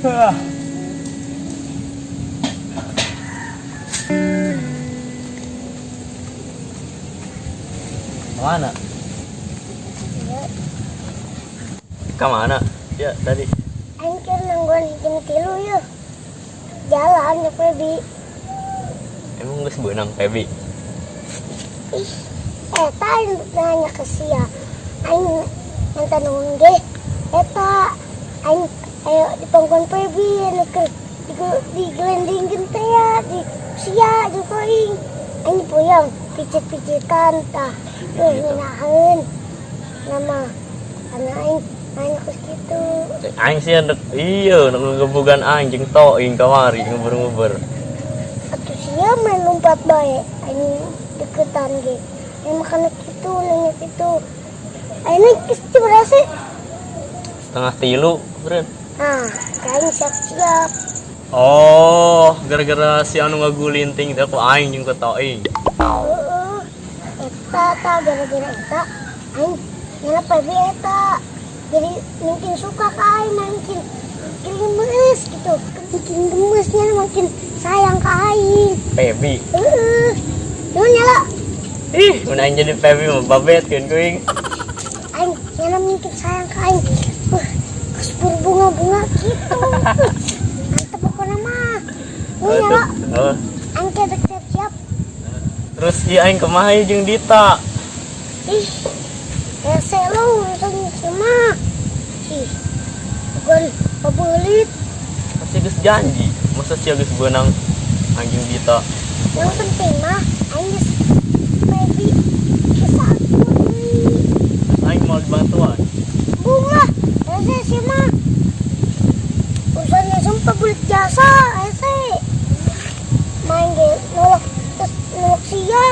Ah. Mana? Ya. Ke mana? Ya, tadi. Aing keur nungguan 1 jam 3 ya. Jalan ya Febi. Emang geus beunang Febi? Ih, eta aing nanya ke sia. Aing minta nuhun ge. Eta aing ayo di pangkuan Febi anu keur di digelendingkeun teh ya di sia jeung aing. Aing puyeng picit-picitan tah. Duh, Gitu. ngeunaheun. Nama karena aing nanya ke kitu. Aing sih ndek iya ndek ngegebugan aing jeung toing kamari nguber-nguber. Atuh sia main lompat bae aing deketan ge. Aing makana kitu nanya kitu. Aing geus berapa sih? 2.30, beren. Nah, aing siap-siap. Oh, gara-gara si anu ngagulinting teh ku aing jeung ku toing. Heeh. Eta ta gara-gara eta aing nyana Febi eta. Jadi makin suka ke aing, makin makin gemes gitu. Makin gemesnya makin sayang ke aing. Febi. Heeh. Nuhun nyala. Ih, mun aing jadi Febi mah babetkeun ku aing. Aing nyana makin sayang ke aing. Geus berbunga-bunga gitu. Mantep pokoknya mah. Nuhun nyala. Oh. Aing teh dek siap-siap. Terus ieu aing kumaha ieu jeung Dita? Ih, hese lu urusan si mah. Ih, bukan pabelit. Masih geus janji, masa sia geus beunang aing jeung Dita? Yang penting mah aing geus Febi geus akur deui. Terus aing mau dibantuan. Bunga, hese si mah. Urusannya sumpah belit jasa, hese. Main ge nolak terus nolak sia.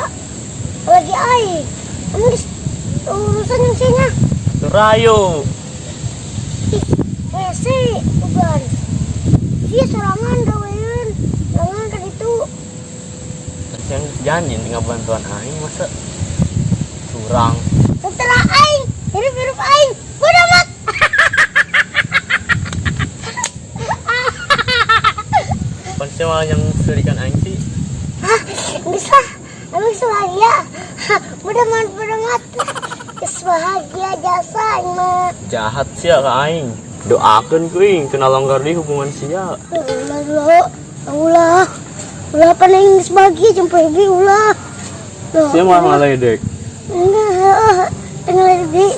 Lagi aing. Emang geus urusan yang sia. Rayu. Ih, hese bukan. Sia sorangan gawean. Sorangan kan itu. Terus yang geus janji tinggal bantuan aing masa curang. Setelah aing, hirup-hirup aing, bodo amat. Pan sia malah yang surikan aing sih. Hah, bisa. Emang geus bahagia. Bodo amat, bodo amat. Geus bahagia jasa aing mah. Jahat sia ka aing. Doakeun ku aing kena longgar di hubungan sia. Ulah, ulah, ulah. Ulah pan aing geus bahagia jeung Febi ulah. Loh, Sia malah ngaledek. Enggak, tengah di.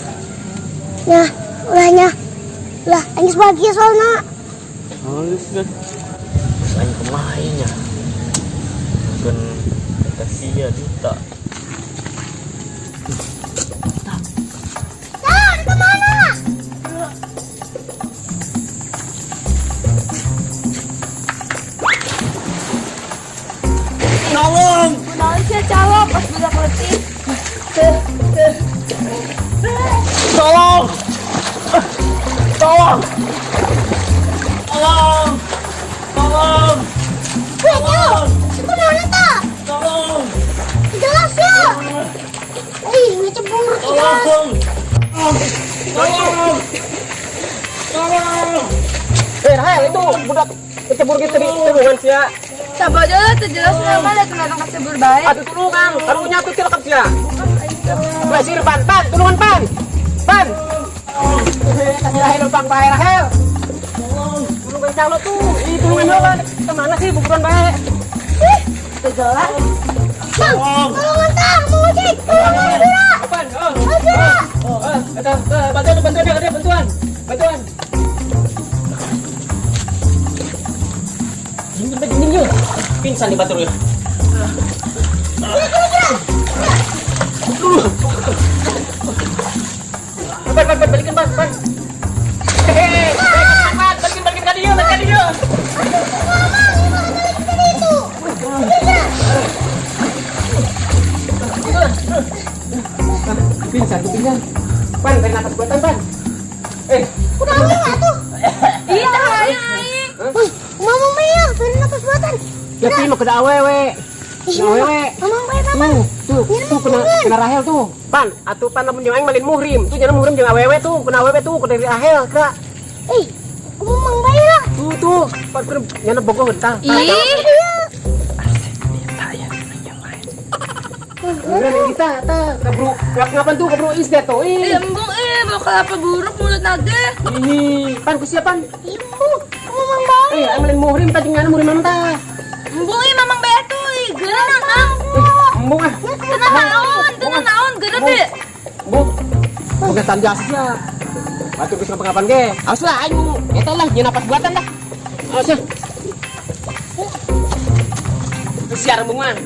Nah, ulahnya. Lah, aing geus bahagia soalna. Oh, geus geus. Terus aing kumaha nya? Mungkin kata sia Dita. Nah, kemana? Tolong! Kunaon sia calo pas budak leutik. Tolong! Tolong! Tolong! Tolong! Weh, calo. Kemana ta? Tolong! Jelas ya. Ih, ngecebur jelas. Tolong! Tolong! Tolong! Eh, Rahel, itu budak kecebur gitu di tulungan sia. Sabodo teu jelas nama da tulungan kecebur bae. Aduh tulungan, karunya tuh cilekep sia. Weh, sir pan, pan, tulungan pan. Pan. Kasih Rahel bang bae Rahel. Tulungan calo tuh. Ih, tulungan heula. Kemana sih buburan bae? Ih, Teu jelas. Bang, tolongan tah, mau ojek. Tolongan geura. Pan, oh. Oh, geura. Oh, eh, bantuan, bantuan, bantuan, bantuan. Bantuan. Dingin, dingin yuk. Pingsan di batur ya. Pan, pan, pan, balikin, pan, pan. Hehehe, pan, balikin, balikin ka dieu, balikin ka dieu. Mamang, gimana balik ke itu? Geura. Pingsan, tuh pingsan. Pan, beri napas buatan, pan. Eh, Udah nggak tuh? Ih, tah aing aing. Wih, mamang bae beri napas buatan. ya pi mau kena awewe. Ih, Kena awewe. Mamang bae mamang. Tuh, tuh, tuh kena kena Rahel tuh. Pan, atuh pan lamun jeung aing malin muhrim. Tuh jangan muhrim jeung awewe tuh, kena awewe tuh, kena dari Rahel, kira. Eh, mamang bae lah. Tuh tuh, pan nyana bogoh tah. Ih, Beneran kita tah, keburu ngap-ngapan tuh keburu is deh tuh. Ih. Embung eh, bau kelapa buruk mulut naga. Ih, pan ku siapa? Ibu, mamang bae. Eh, aing lain muhrim tah jeung nyana muhrim mana tah? Embung ih mamang bae tuh ih, geura nang. Embung ah. Tenang naon, tenang naon, geura deh. Embung. Boga tanda sia. Batur geus ngapa-ngapan ge. Awas lah aing eta lah nyeun napas buatan lah. Awas ya. Siar embung mah.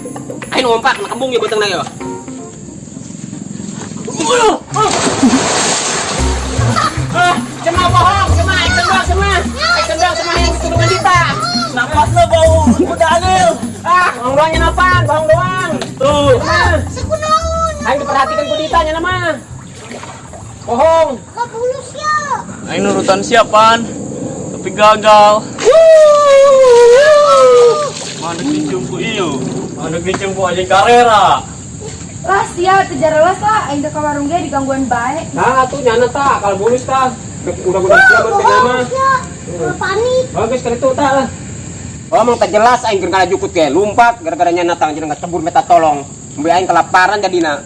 Aing lompat na kembung ya beteng na yo. Ah, cuma bohong, cuma action doang semua. Action doang semua yang ditulungan kita. Napas lo bau kuda Anil. Ah, bohong doang nya napan, bohong doang. Tuh. Mah, Sekunaon. aing diperhatikan ku Dita nya mah. Bohong. Kabulus ya. Aing nurutan siapaan? Tapi gagal. Mana dicium ku iyo? Mana dicium ku aja karera. Lah sia, tejarelas lah aing ke warung ge digangguan bae. Nah, tuh nyana ta, kalau bulus ta. Udah udah siap buat Bohong mah. ya. Udah panik. Bagus kali itu ta lah. Oh, emang tak jelas aing keur ngala jukut ge, lumpat gara-gara nyana tang jeung kecebur minta tolong. Mbak aing kelaparan jadina.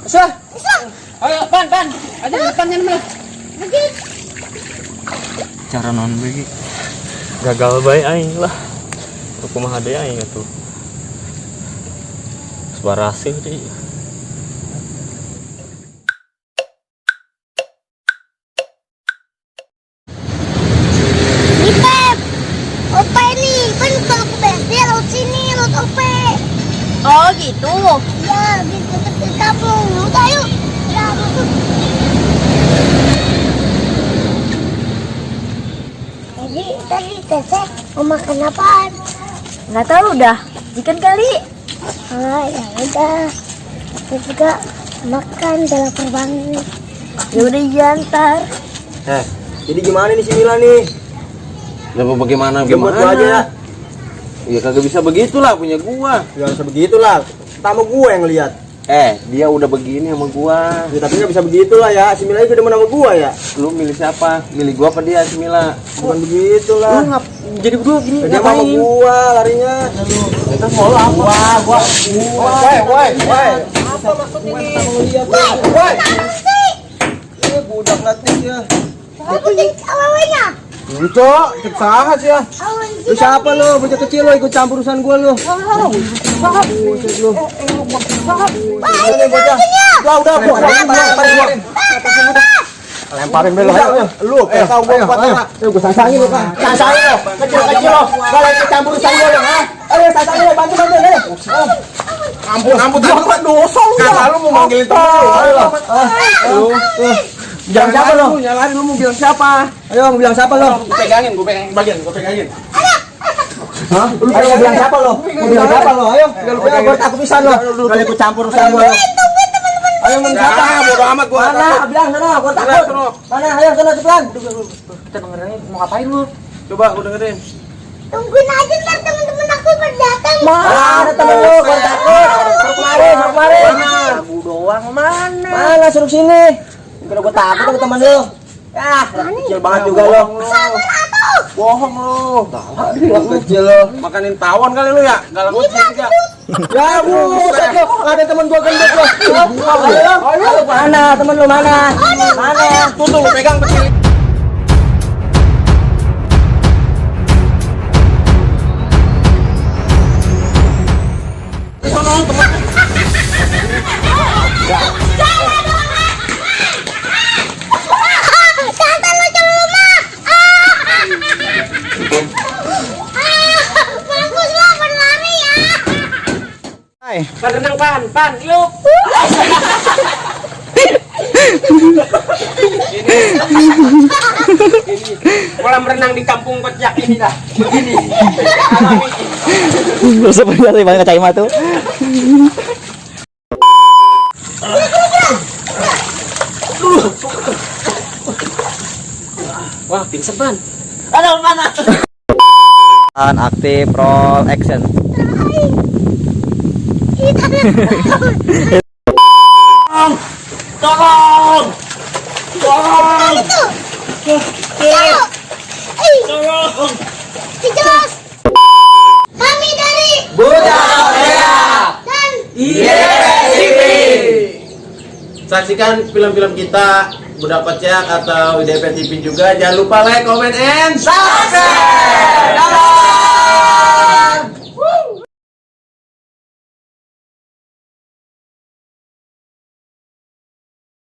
Sah. Bisa. Ayo, pan, pan. Aja di depan nyana mah. Begitu. Cara non begi. Gagal bae aing lah. Tuh kumaha deui aing atuh. Sebarasih deui. Nih Pep. Ope nih. Kan kalau ke BSD laut sini, laut Ope. Oh gitu. Ya, biar tetap di kampung. Udah yuk. Ya, masuk. Jadi tadi Teteh mau makan apaan? Nggak tahu dah. Ikan kali. Ah, ya udah. Aku juga makan, udah lapar banget. Ya udah iya ntar. Eh, jadi gimana nih si Mila nih? Ya mau bagaimana Ya buat gimana? gua aja ya. Ya kagak bisa begitulah punya gua. Gak bisa begitulah. Pertama gua yang lihat. Eh, dia udah begini sama gua. Ya, tapi nggak bisa begitulah ya. Si Mila juga demen sama gua ya. Lu milih siapa? Milih gua apa dia si Mila? Bukan begitulah. Lu ngap jadi berdua gini Ya, dia mau sama ngapain? gua larinya. Kita mau apa? Wah, gua. Woi, woi, woi. Apa maksudnya nih? Woi, woi. Ini budak latih ya. Aku jadi awalnya. Cok, cek sih ya. Awan Lu siapa lu? Bocah kecil lu ikut campur urusan gua lu. Buset lu. Ini bocah. Udah, udah, gua lemparin, lemparin gua. Lemparin lu, lu, tahu gua kuat enggak? Ayo gua sangsangin lu, Kak. Sangsangin lu. Kecil-kecil lu. Kalau ikut campur urusan gua lu, ha? Ayo sangsangin lu, bantu bantu ayo. Ampun, ampun. Gua kan dosa lu. Kata lu mau manggilin temen lu. Ayo lu. Lu. Bilang siapa lu? Nyalain lu mau bilang siapa? Ayo mau bilang siapa lu? Gua pegangin, gua pegangin bagian, gua pegangin. Hah? Ayo mau bilang siapa lo? Mau bilang siapa lo? Ayo, ayo gua takut pisan lo. Kalau ikut campur urusan gua. Ayo mau bilang siapa? Ah, bodo amat gua. Mana? Bilang sana, gua takut. Mana? Ayo sana cepetan. Kita dengerin mau ngapain lu? Coba gua dengerin. Tungguin aja ntar teman-teman aku pada datang. Mana temen lu? Gua takut. Suruh kemarin, suruh kemarin. Lagu doang mana? Mana suruh sini? Kalau gua takut sama temen lu. Yah, kecil banget juga lo. Sabar atuh. Bohong lu. Kecil lo. Makanin tawon kali lu ya? Galak banget juga. Ya buset lo, ada temen gua gendut lo. Ayo, ayo, mana temen lu mana? Mana? Tuh tuh lu pegang begini. Tante lu cuma mah. Ah, bagus lo berlari ya. Pan renang pan, pan, yuk. Ini kolam renang di kampung Kocak ini dah. Begini. Alami. Sebenarnya banget kacamata tuh. Wah, pingsan pan. Aktif roll action. Tolong. Itu. Saksikan film-film kita Budak Kocak atau IDP TV juga. Jangan lupa like, comment, and subscribe. Dadah.